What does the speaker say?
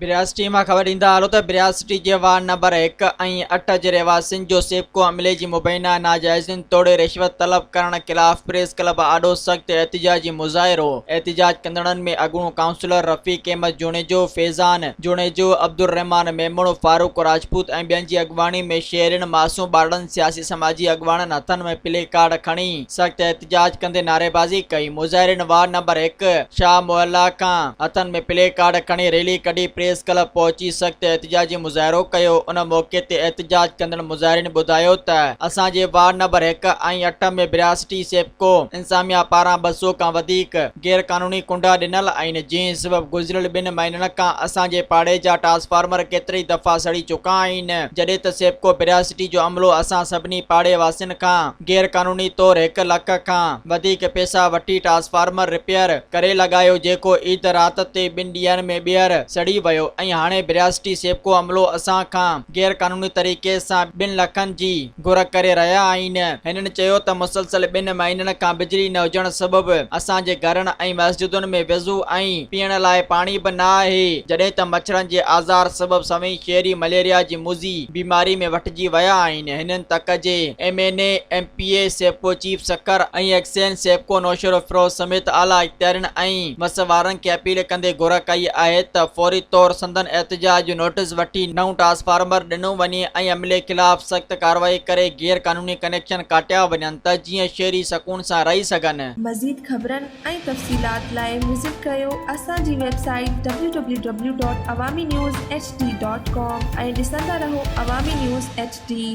برياسٽي مان خبر ڏيندا هلو ته برياسٽي جي وارڊ نمبر هڪ ۽ اٺ جي رهواسين جو سيپڪو عملي جي مبينا ناجائزين توڙي رشوت طلب ڪرڻ خلاف پريس ڪلب آڏو سخت احتجاجي مظاهرو، احتجاج ڪندڙن ۾ اڳوڻو ڪائونسلر رفيق احمد جوڻيجو، فيضان جوڻيجو، عبدالرحمان ميمڻ، فاروق راجپوت ۽ ٻين جي اڳواڻي ۾ شهرين، معصوم ٻارڙن، سياسي سماجي اڳواڻن هٿن ۾ پلي ڪارڊ کڻي سخت احتجاج ڪندي نعريبازي ڪئي، مظاهرين وارڊ نمبر هڪ شاهه محلا کان هٿن ۾ پلي ڪارڊ کڻي ريلي ڪڍي پريس ڪلب پهچي سخت احتجاجي مظاهرو ڪيو، ان موقعي تي احتجاج ڪندڙ مظاهرين ٻڌايو ته اسان جي وارڊ نمبر هڪ ۽ اٺ ۾ برياسٽي سيپڪو انتظاميا پاران 200 کان وڌيڪ غير قانوني ڪنڊا ڏنل آهن جنهن سبب گذريل ٻن مهينن کان اسان جي پاڙي جا ٽرانسفارمر ڪيترائي دفعا سڙي چڪا آهن جڏهن ته سيپڪو برياسٽي جو عملو اسان سڀني پاڙي واسين کان غير قانوني طور هڪ لک کان وڌيڪ پئسا وٺي ٽرانسفارمر رپيئر ڪري لڳايو جيڪو عيد رات تي ٻن ڏينهن ۾ ٻيهر سڙي ويو ۽ هاڻي برياسٽي سيپڪو عملو اسان کان غير قانوني طريقي سان ٻن لکن جي گهر ڪري رهيا آهن. هنن چيو ته مسلسل ٻن مهينن کان بجلي نه هجڻ سبب اسان جي گهرن ۽ مسجدن ۾ وضو ۽ پيئڻ لاء پاڻي به نه آهي جڏهن ته مڇرن جي آزار سبب سوين شهري مليريا جي موذي بيماري ۾ وٺجي ويا آهن هنن تڪ جي M N A, M P A, SEPCO chief Sukkur ۽ XEN SEPCO Naushahro Feroze سميت اعليٰ اختيارين ۽ وس وارن کي اپيل ڪندي گهر ڪئي آهي ته فوري طور سندن احتجاج جو نوٽيس وٺي نئون ٽرانسفارمر ڏنو وڃي ۽ عملي خلاف سخت ڪارروائي ڪري غير قانوني ڪنيڪشن ڪاٽيا وڃن ته جيئن شهري سڪون سان رهي سگهن. مزيد خبرن ۽ تفصيلات لاء وزٽ ڪريو اسان جي website W W W dot Awami news H D dot com ۽ ڏسندا رهو عوامي نيوز ايڇ ڊي.